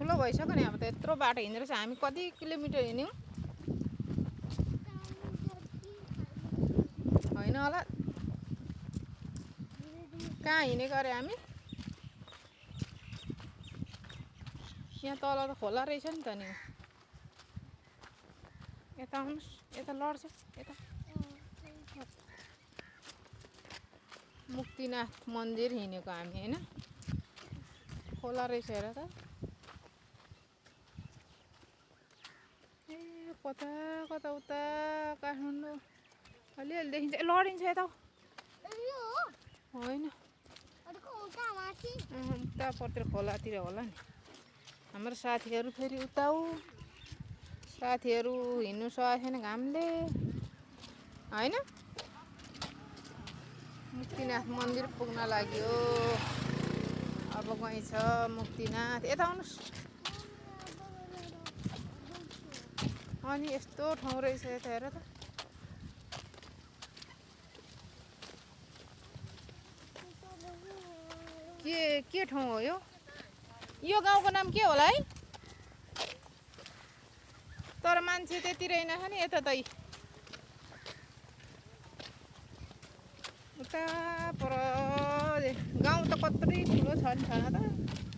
ठुलो भइसक्यो नि अब त यत्रो बाटो हिँड्दो रहेछ हामी कति किलोमिटर हिँड्यौँ होइन होला कहाँ हिँडेको अरे हामी यहाँ तल त खोला रहेछ नि त नि यता आउनुहोस् यता लड्छ यता मुक्तिनाथ मन्दिर हिँडेको हामी होइन खोला रहेछ हेर त ए कता कता उता काठमाडौँ अलिअलि देखिन्छ ए लडिन्छ यता होइन उतापट्टि खोलातिर होला नि हाम्रो साथीहरू फेरि उता साथीहरू हिँड्नु सकेको छैन घामले होइन मुक्तिनाथ मन्दिर पुग्न लाग्यो अब गइँ छ मुक्तिनाथ यता आउनुहोस् अनि यस्तो ठाउँ रहेछ यता हेर त के ठाउँ हो यो गाउँको नाम के होला है तर मान्छे त्यति रहेनछ नि यता त उता पर गाउँ त कत्रो ठुलो छ नि छैन त